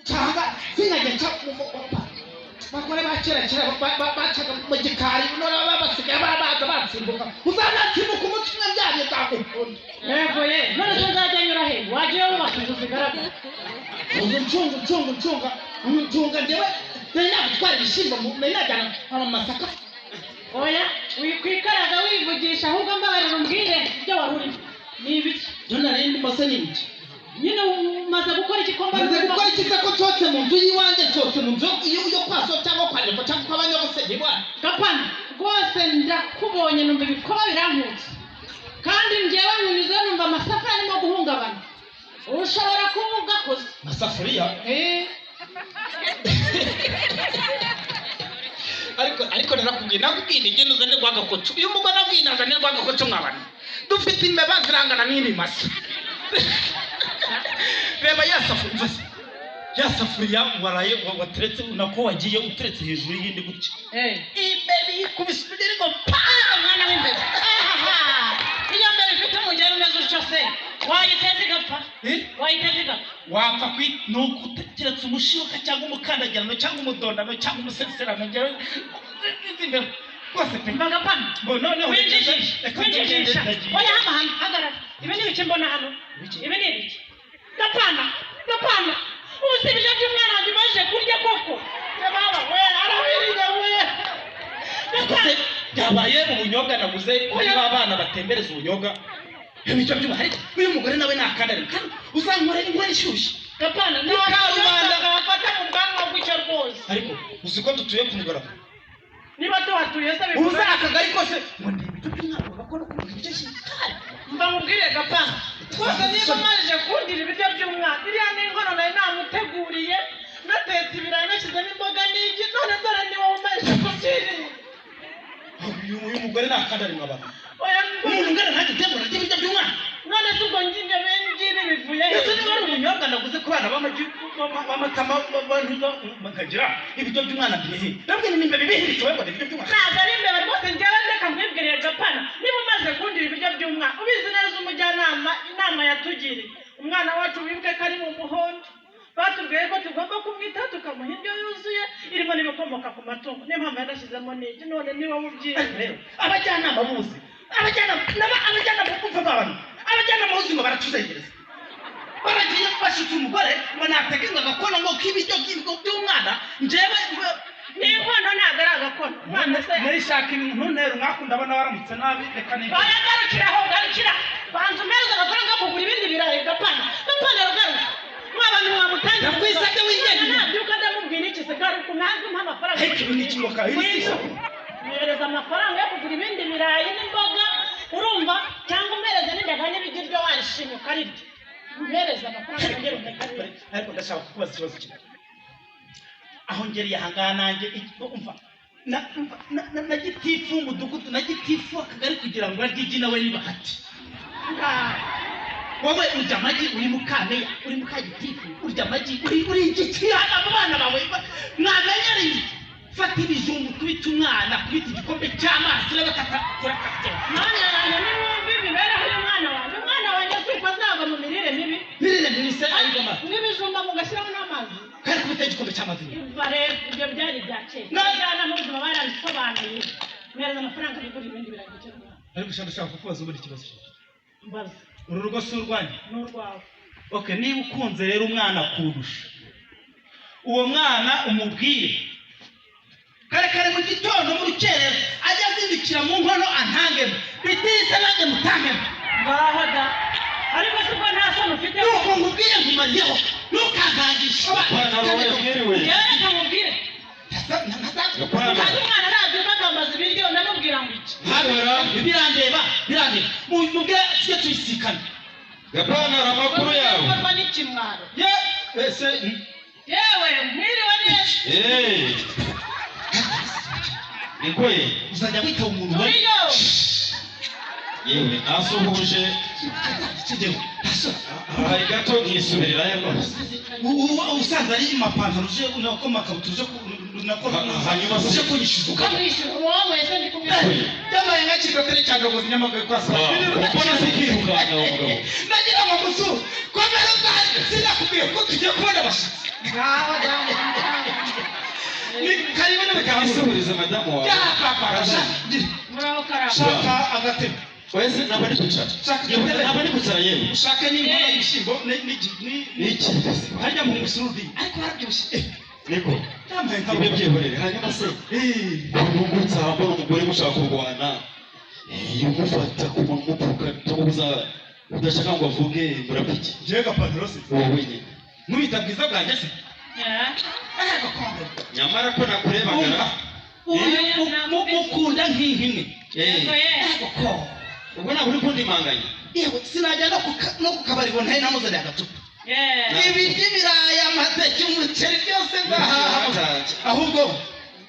Cyangwa sinkajya nca bagore ba kera kera bacaga mu gikari, none basigaye baza batsimbuka. Uzanatsimbuka umunsi umwe byabye byagukunda. Yego ye, none se nzajya nyura he? Wagiye wubaka inzu zigaragara. Uzu ncunga, ncunga, ncunga, ncunga. Njyewe nari nagutwara ibishyimbo, nari najyana amasaka. Oya, wikwikaraga wivugisha, ahubwo mbabarira umbwire ibyo wari urimo ni ibiki? Byo nari ndimo se ni ibiki? Nyine umaze gukora igikombe. Maze gukora iki se ko nsohotse mu nzu y'iwanjye, nsohotse mu nzu yo kwa so cyangwa kwa nyoko cyangwa kwa banyogosenge bwana? Gapana, rwose ndakubonye numva ibikoba birankutse, kandi njyewe nkunyuze numva amasafuriya arimo guhungabana. Ushobora kuba ugakoze. Masafuriya? Eh. Ariko narakubwiye, nakubwiye nigenda uzane rwagakoco. Uyu mugore nabwiye nazane rwagakoco. Mwabana dufite imbeba zirangana n'ibimasa. Reba ya safuriya, umva se, ya safuriya waraye wateretse, nako wagiye uteretse hejuru y'iyindi gutya, imbeba ikubise umugeri ngo pa! Umwana w'imbeba! Ahaha! Iyo mbeba ifite umugeri umeze utyo se wayiteza igapfa? Eh? Wayiteza igapfa? Wapfa kwi ni ukutekereza umushibuka cyangwa umukandagirano cyangwa umudondano cyangwa umuseserano. Njyewe izi mbeba rwose pe. Mva gapana. Ngo noneho Winjijisha. reka Winjijisha. ndagiye. Oya, hama hano, hagarara. Ibi ni ibiki mbona hano? Ibiki? Ibi ni ibiki, gapana? Gapana, ubu si ibiryo by'umwana wanjye umaze kurya koko? Baba we, arabiriye we! Ese byabaye ubunyobwa naguze niba abana batembereza ubunyobwa, ibiryo by'ubu? Ariko uyu mugore nawe nakandare kandi uzankorera inkono ishyushye. Gapana. Mukarubanda. Wafata mu bwanwa gutya rwose. Ariko uzi ko dutuye ku mugaragaro? Niba tuhatuye se Ubu bivuze se akagari kose ngo ni ibiryo by'umwana, bakora ko ibiryo cy'itari. Mva nkubwire gapana, rwose niba umarije kundira ibiryo by'umwana, iriya ni inkono nari namuteguriye, natetse ibirayi, nashyizemo imboga n'igi, none dore ni wowe umarije kubyirira. Uyu mugore nakandare mwabana. Oya. Umuntu ungana nanjye utembera arya ibiryo by'umwana? None se ubwo ngibyo ngibi bivuye he? Ese niba ari ubunyobwa naguze ku bana b'amagi b'amatama bakagira ibiryo by'umwana bihe, nabwo ni imbeba ibihiritse wowe ngo ni ibiryo by'umwana. Ntabwo ari imbeba rwose. Njyewe reka nkwibwirire gapana, niba umaze kundira ibiryo by'umwana, ubizi neza umujyanama inama yatugiriye, umwana wacu wibuke ko ari mu muhondo. Batubwiye ko tugomba kumwitaho, tukamuha indyo yuzuye irimo n'ibikomoka ku matungo. Niyo mpamvu yanashyizemo n'igi, none niba ubyiye. Rero abajyanama b'ubuzima, abajyanama abajyanama b'ubuzima b'abantu, abajyanama b'ubuzima baratuzengereza. Baragiye bashutse umugore ngo natege ngo agakono ngo k'ibiryo by'umwana. Njyewe Ni inkono, ntabwo ari agakono. Umwana se Nishaka ibintu ntera umwaku. Ndabona waramutse nabi, reka ni Oya, garukira aho, garukira. Banza umpereze amafaranga yo kugura ibindi birayi. Gapana, gapana, rugaruka. Mwa bantu mwamutangira. Ndakwisabye wigendere. Nabyuka ndamubwira iki se? Garuka untange, umpe amafaranga. Ariko ibi ni ikimoka, iri si isoko. Mpereza amafaranga yo kugura ibindi birayi n'imboga, urumva? Cyangwa umpereze n'indagara n'ibigiryo wanshimye ukarirya. Mpereze amafaranga nongere umpeke. Ariko ndashaka kukubaza ikibazo kimwe. Aho ngereye ahangaha nanjye umva umva, na gitifu w'umudugudu na gitifu w'akagari kugira ngo arye igi nawe niba hati wowe urya amagi, uri mukameya, uri mukagitifu, urya amagi, uri igiki? Abo bana bawe mwamenyereye. Fata ibijumba ukubita umwana, kubita igikombe cy'amazi, urebe katakora kakagera. Mwana yanjye, niwumva imibereho y'umwana wanjye, umwana wanjye si uko azava mu mirire mibi. Mirire mibi se ayigama? N'ibijumba mugashyiraho n'amazi. Kari kubita igikombe cy'amazi nyine. Umva rero, ibyo byari ibya kera. N'abajyanama b'ubuzima barabisobanuye. Mpereza amafaranga bigura ibindi birayi by'umwana. Ariko ushaka kukubaza ubundi ikibazo kimwe. Mbaza. Uru rugo si urwanjye? Ni urwawe. Okay, niba ukunze rero umwana kurusha uwo mwana, umubwire kare kare mu gitondo, mu rukerera, ajya azindukira mu nkono antangemo, bitise nanjye mutangemo. Ngaho da! Ariko si ubwo nta soni ufite? Nuko nkubwire nkumariyeho, ntukankangishe. Gapana, wowe mwiriwe. Njyewe reka nkubwire. Gapana. Kandi umwana nabyuka akambaza ibiryo, ndamubwira ngo iki? Birandeba, birandeba. Mubwire tujye tubisikana. Gapana, amakuru yawe? Gukorwa n'ikimwaro. Ye ese? Yewe, mwiriwe neza. Eh. Nikoye. Uzajya witaba umuntu wawe. Turiyo. Yewe, nasuhuje. Kigeho. Hari gato nkisubirirayo rwose. Usanze ari amapantaro uje, nako makabutura uje. nako Hanyuma se- uje kunyishyuza ukaba Ukamwishyura wowe se ndi kumwishyura. Byamaye nka kidoteri cya Ngogozi Nyamagabe kwa Sara. Ubona se kirukanka uwo mugabo? Nagira ngo musure komera ubwanjye, sinakubwiye ko tugiye kubona abashyitsi. Ngaho damu. Ni karibu n'ibikaba. Isuhurize madamu wawe. Muraho karamba. Shaka agatebe. Wese ntabwo ari kwicara. Shaka Yewe, agatebe. ntabwo ari kwicara yewe. Ushake n'inkono y'ibishyimbo Ni iki? Harya mu musurudi ariko harabyibushye. Niko. Yambaye nka Ibyo byihorere. Hanyuma se nungutse aha mbona umugore mushaka kurwana, umufata ku mupfuka tumubuza udashaka ngo avuge, murapfa iki? Njyewe gapantaro se? Wowe wenyine. Nkubita bwiza bwanjye se? Eh. Gakombe. Nyamara ko nakurebaga. Uyu mukunda nk'inkimwe. Yego ye. Ko Ubwo ntabwo uri kundimanganya. Yewe, sinajya no ku kabari ngo ntahe namuzaniye agacupa. Ibi by'ibirayi, amateke, umuceri, byose ngahaha ahubwo.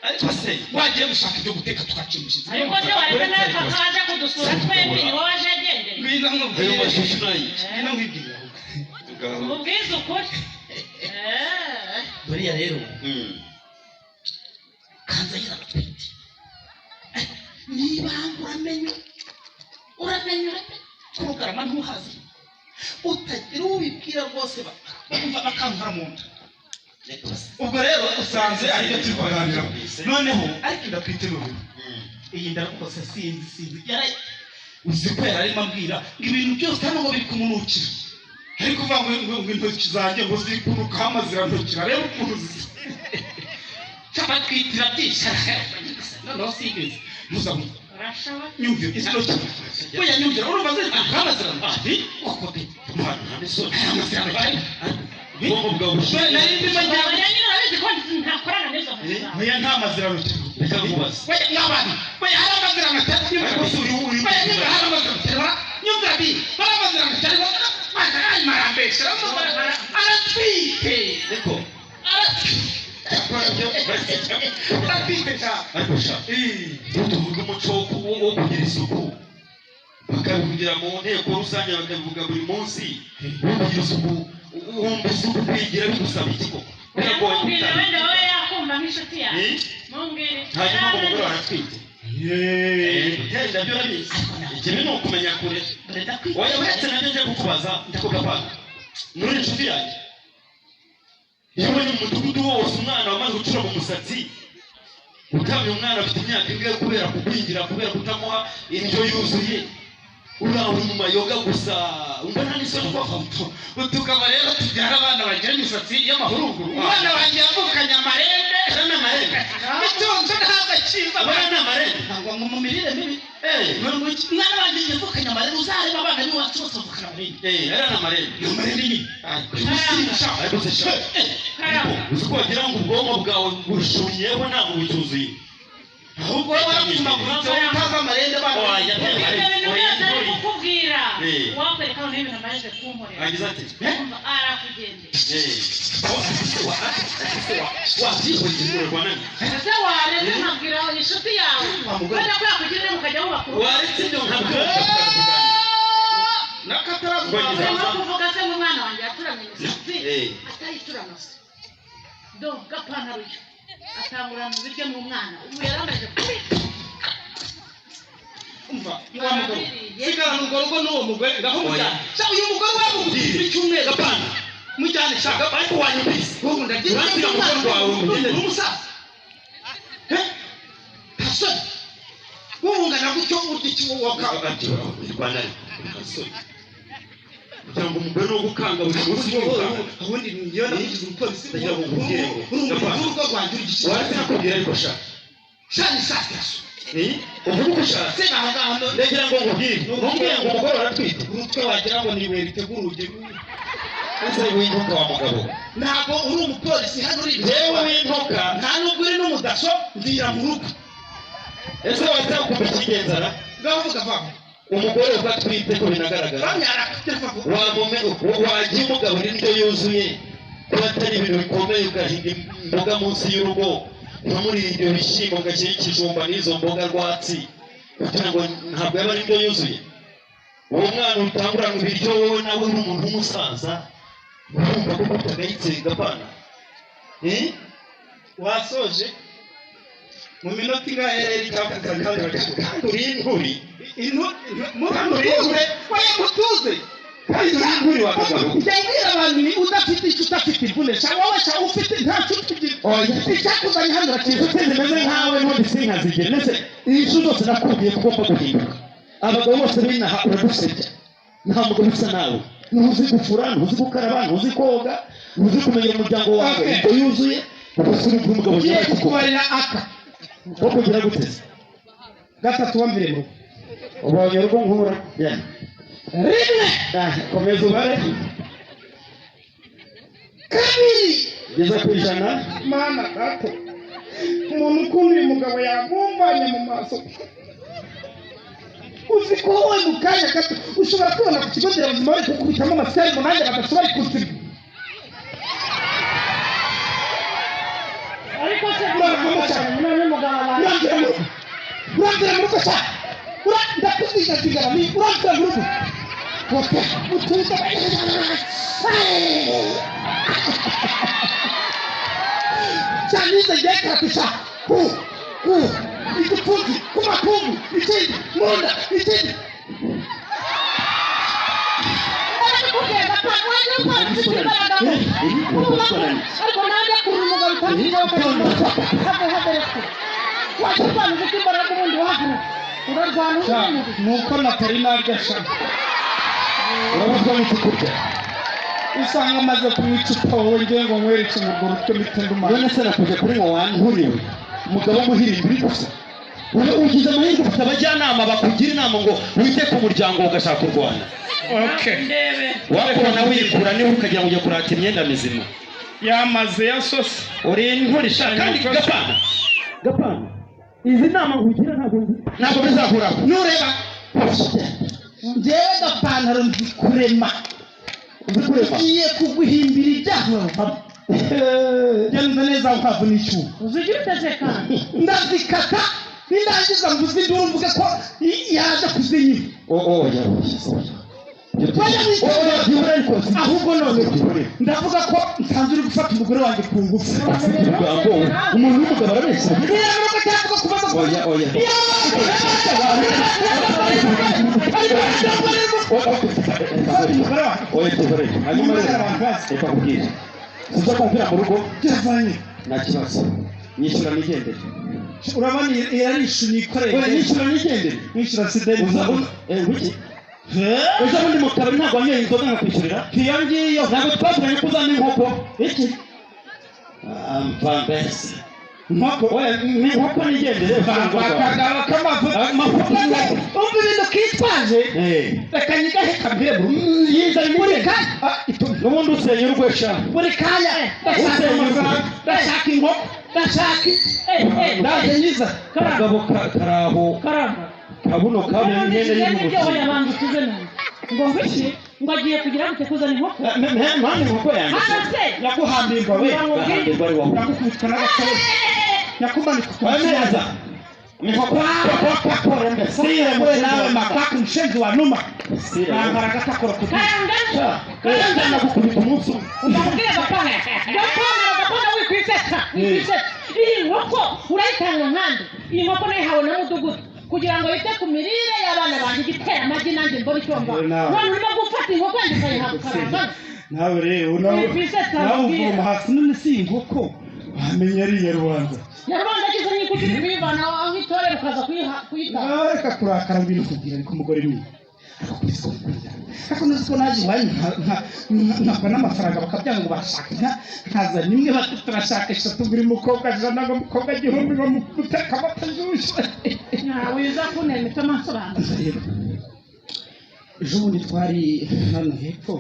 Ariko se Wagiye gushaka ibyo guteka tukakira umushyitsi. Ariko se waretse nawe kakaje kudusura twembi, ni wowe aje agendera. Ngwino ayo nkubwire. mashusho nayica. Ngwino nkwibwire ahubwo. Ngaho. Ubwize ukuri. Buriya rero Kanzayira aratwite. Niba uramenye, uramenye, uramenye kurugarama ntuhazi, utagira ubibwira rwose, bumva bakankora mu nda. Ubwo rero usanze aribyo turi kuganiraho noneho, ariko inda twite n'ubu iyi nda rwose sinzi, sinzi yara uzi ko yari arimo ambwira ngo ibintu byose hano ngo biri kumunukira, ariko uvuga ngo intoki zanjye ngo ziri kunukaho amazirantoki, reba ukuntu zisa, cyangwa twitira byinshi. Noneho singizi ntuzabona. Urashobora. Nyumvira izi ntoki, oya, nyumvira, urumva ziri kunukaho amazirantoki koko pe? Amazirantoki. Ubwonko bwawe bushyushye. Nari ndimo njya. Oya nyine, urabizi ko ntakorana n'izo ntoki zawe. Oya, nta mazirantoki. Reka nkubaze. Oya n'abana, oya, hari amazirantoki. Ariko se uri Oya, nyumvira, hari amazirantoki, nyumvira bi, hari amazirantoki, ariko arimo arambesha, aratwite. Niko. Aratwite sha. Ariko sha, iyo tuvuga umuco wo kugira isuku, bakabivugira mu nteko rusange, bakabivuga buri munsi, wo kugira isuku, wumva isuku kwigira bigusaba iki koko? Biragoye. Mumbwire, wenda wowe yakumva nk'inshuti yawe. Eh? Mumbwire. Hanyuma ngo umugore aratwite. Gutera inda byo urabizi, ikibi ni ukumenya kure. Oya, uretse nabyo, njya kukubaza ndakugapanga muri inshuti yanjye. Iyo ubonye mu mudugudu wose umwana wamaze gucura mu musatsi, utamye, umwana afite imyaka ingahe, kubera kugwingira, kubera kutamuha indyo yuzuye, uriya uri mu mayoga gusa, umva nta n'isoni koko? Tukaba rero tubyara abana bagira imisatsi y'amahuruguru. Umwana wanjye yavukanye amarembe. Aya ni amarembe. Itonzo ntabwo akiza. Aya ni amarembe. Ntabwo ngo mu mirire mibi. Umwana wanjye yavukanye amarembe, uzareba abana b'iwacu bose bavukana amarembe. Aya ni amarembe. Ni amarembe nyine. Ariko se sha, uzi ko wagira ngo ubwonko bwawe bushunyeho, ntabwo bucyuzuye. Ahubwo wowe warapfumaguritse, wowe utazi amarembe abana. Oya. Ibyo bintu byose ari kukubwira, wakwereka noneho ibintu amaze kunkorera. Agize ati Umva, arakugendera. Wabyihoreye urwananye. Ese waretse nkabwira inshuti yawe wenda ko yakugirira, mukajya wubaka urugo? Waretse ibyo ntabwo. N'akataravuga. Urimo kuvuga se ngo umwana wanjye yacuramye imisatsi, atayicurama se do gapantaro ye atangurana ibiryo n'umwana, ubu yaramaze kubika. Umva wa mugabo, sigarana urwo rugo n'uwo mugore, ngaho mujyane. Sha, uyu mugore wamugutije icyumweru. Gapana. Mujyane sha. Ariko wanyumvise? Wowe ndagira. Uransiga mu rugo rwawe ugende. Umusaza, eh, nta wowe ungana gutyo urya iki wowe waka? Rwanda kugira ngo umugore no gukanga buri munsi wirukanka. Ubundi niyo nakugize umupolisi. Ndagira ngo nkubwire ngo, uri Gapana. urugo rwanjye uri igishyi. Waretse nakubwira ariko sha. Sha, ni saa sita. Uvuga uko ushatse. Se aho ngaho Ndagira ngo nkubwire, ntumbwire ngo umugore aratwite. Umutwe wagira ngo ni ibuye ritegura urugi. Ese w'intoka wa mugabo. Ntabwo uri umupolisi hano, uri Yewe w'intoka. Nta nubwo uri n'umudaso, mvira mu rugo. Ese wazakumva ikigenzara? Ngaho vuga vamo. Umugore uko atwite ko binagaragara. Bamyara telefone. Wamume wajya umugaburira indyo yuzuye, kuba atari ibintu bikomeye, ugahinga imboga munsi y'urugo, ntumurire ibyo bishyimbo, ugashyiraho ikijumba n'izo mboga rwatsi, kugira ngo ntabwo yaba ari indyo yuzuye. Uwo mwana utanguranwa ibiryo, wowe nawe uri umuntu w'umusaza, urumva ko utagayitse, Gapana? Eh? Wasoje? Mu minota ingahe rero icyakuzanye hano? Kandi uri inturi. Mutuze, oya, mutuze. Kandi uri inturi wa kagabo. Njya mbwira abantu ni udafite inshuti afite imvune. Sha wowe, sha ufite nta nshuti ugira. Oya. Icyakuzanye hano urakizi. Inshuti zimeze nkawe n'ubundi sinkazigira. Ndetse inshuro zose nakubwiye ko ugomba guhinduka. Abagabo bose b'inaha uradusebya. Nta mugabo usa nawe. Ntuzi gufura, ntuzi gukaraba, ntuzi koga, ntuzi kumenya umuryango wawe. Okay. Ibyo yuzuye ubusore bw'umugabo. Ngiye Nyawe kuko kukubarira aka wo kugira gute se? Gatatu wambere mu rugo. Ubonye urugo nkura. Yeah. Rimwe. Ah, komeza ubare. Kabiri. Geza ku 100. Mana gato, umuntu ukunda uyu mugabo yamumbanye mu maso. Uzi ko wowe mu kanya gato ushobora kubona ku kigo nderabuzima bari kukubitamo amaserumu, nanjye badashobora kuziba. Ariko se Urabona cyane. none umugabo abaye Urambwira mu rugo, urambwira mu rugo sha, ndakuzigazigara ni urambwira mu rugo. Okay, mutuze. Cyanize ngiye karatisha ku ku igipfunsi ku makungu, ikindi mu nda, ikindi. Ndakubwira gapana, wajya ukora ufite imbaraga. Ariko nanjye kurura umugabo utabizi, have hagarika. Wajya urwana ufite imbaraga, ubundi wahaguruka urarwana ubundi. Nuko natari narya sha. Urabuzwa n'iki kurya? Usanga amaze kunywa icupa. Wowe ngiye ngo nkwereke ngo urwo rutyo mpite ndumara. None se nakuje kuri ngo wanturiwe umugabo w'umuhirimbi gusa. Ube ugize amahirwe ufite abajyanama bakugira inama ngo wite ku muryango, ugashaka kurwana. Okay. Ndebe. Wakubona wikura niba ukagira ngo ujye kurata imyenda mizima. Yamaze ya sosi. Uri inturi sha. Kandi gapana, gapana, izi nama nkugira ntabwo bizahuraho. Nureba njyewe gapantaro nzi kurema. Uzi kurema? Ugiye kuguhimbira ibyaha papa. Genza neza nkavu n'icyuma. Uzigira uteze kandi. Ndazikata, nindangiza mvuze induru, mvuge ko yaje kuzinyima. Oh, oya, oya. Wajya Oya, byihorere ariko. Ahubwo none Byihorere. ndavuga ko nsanzwe uri gufata umugore wanjye ku ngufu. Ubwambo, umuntu w'umugabo arabeshya? Mbwira nuko cyangwa kubaza. Oya, oya. Oya, byihorere. Hanyuma rero reka kubwira, siza kumvira mu rugo. Byavanye. Nta kibazo, nyishyura nigendere. Urabona irarisha nikoreye. Oya, nyishyura nigendere. Nishyura sideni. Uza wiki ejo bundi mu kabari ntabwo wanyoye inzoga nkakwishyurira? Iyo ngiyo. Ntabwo twavuganye ko uzana inkoko? Iki? Mva mbese. Inkoko? Oya, ni inkoko, nigendere. Akagabo k'amavuta. Amavuta. Umva ibintu kitwaje. Reka nyigahe kabwire buri Yizana. Buri Nigendere. kanya. Ah, N'ubundi usenya urwesha. Buri kanya ndashaka amafaranga, ndashaka inkoko, ndashaka ndaje nyiza. Kagabo karaho. Karamba. Kabuno kabuno imyenda None ibyo y'umutuku. yabanza utuze none. Ngo ngwiki, ngo agiye kugira gute? Kuzana inkoko? Mpande inkoko yanjye. Hano se. Nyaguhambirwa we. Gahambirwa ari wowe. Nyagukubitwa n'agasore, nyakumanika. Wemeza inkoko. Sire we nawe makaka mshenzi wa numa. Sire. Nambara agatakora ku Karanga. Karanga, nagukubita umunsi umwe. Ndamubwira gapana. Gapana, gapana, wikwiseka. Wikwiseka. Iyi nkoko urayitanga nkande? Iyi nkoko nayihawe na mudugudu kugira ngo yite ku mirire y'abana banjye, igitera amagi nanjye mbone icyo mba. Nawe. None urimo gufata inkoko yanjye ukayiha karanga. Nawe rero nawe. Wikwiseka. Nawe Mbwira. uvoma hasi. None si inkoko wamenya ari iya rubanda? Nyarwanda agize nyiko uri kuyivana aho itorero ukaza kuyitanga. Nawe reka kurakara, ngwino kubwira. Ariko umugore mwiza, ariko kuri ko mukunda, ariko nzi ko naje iwanyu nkava n'amafaranga bakabyanga ngo barashaka inka, nkazana imwe, bati turashaka eshatu, buri mukobwa 100, ngo mukobwa 1000, ngo muteka amata ashyushye. Ntawe uza kuntera imitoma nsobanura. Rero ejo bundi twari hano hepfo,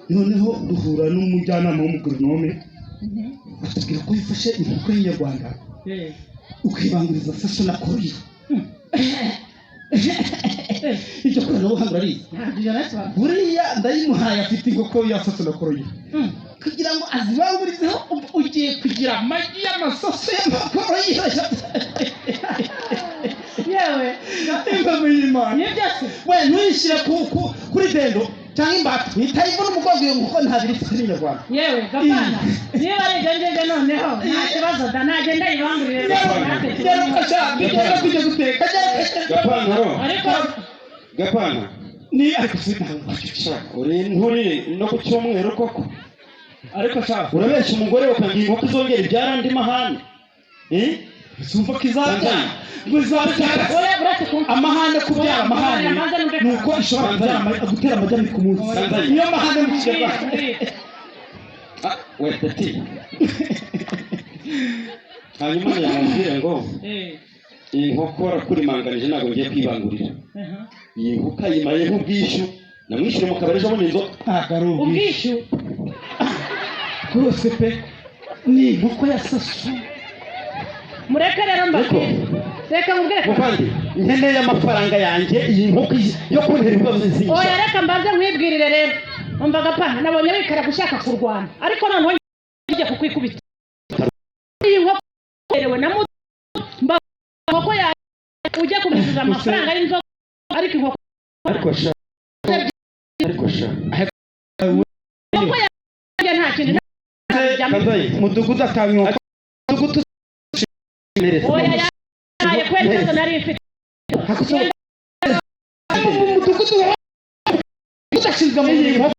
noneho duhura n'umujyanama w'umugoronome, atubwira ko wifashe inkoko y'inyarwanda ukibanguriza saso na koriyo. Iryo koranabuhanga urarizi? Ntabwo ibyo nasobanura. Buriya ndayimuhaye, afite inkoko ya saso na koriyo kugira ngo azibangurizeho. Ubu ugiye kugira amagi y'amasoso y'amakoroyo. Yewe. Impamo y'Imana. Nibyo se? We ntuyishyire kuri dendo cyangwa imbata ntitayivuna umugongo. Iyo nkoko ntabwo iri ifite n'inyarwanda. Yewe gapana, niba ari ibyo ngibyo noneho nta kibazo. da, nagenda yibangurire natwe. Nyaruka sha, nigenda kujya guteka. Gapantaro. Ariko Gapana. Ni ariko si Sha, uri nturi no ku cyumweru koko? Ariko sha, Urabeshya umugore ukangira inkoko izongera ibyara andi mahane. Eh? Sumva ko izabyara, ngo izabyara. Oya, uretse kumva. Amahane, kubyara amahane ni uko ishobora kubyara gutera amagi abiri ku munsi. Niyo mahane mu Kinyarwanda. Ah, we peti. Hanyuma yamubwire ngo iyi nkoko warakurimanganije, ntabwo ngiye kwibangurira. Iyi nkoko ayimaye nk'ubwishyu, namwishyure mu kabari ejo bundi inzoga. Ntabwo ari ubwishyu. Ubwishyu? Rwose pe, ni inkoko ya sasu. Mureke rero mbabwire, reka nkubwire. Muvandi, nkeneye amafaranga yanjye. Iyi nkoko yo kuntera ibibazo Oya, zinsha. reka mbanze nkwibwirire rero. Umva gapana, nabonye wikara gushaka kurwana, ariko noneho ngiye kukwikubita. Iyi nkoko yerewe na muto mba inkoko yawe ujye kumwishyuza amafaranga y'inzoga, ariko inkoko Ariko sha, ariko sha. Inkoko yanjye nta kintu ntajyamo. Kanzayi. Mudugudu atanga inkoko, mudugudu. Oya, yabaye kubera ikibazo nari mfite. Mudugudu udashinzwe mu Iyi nkoko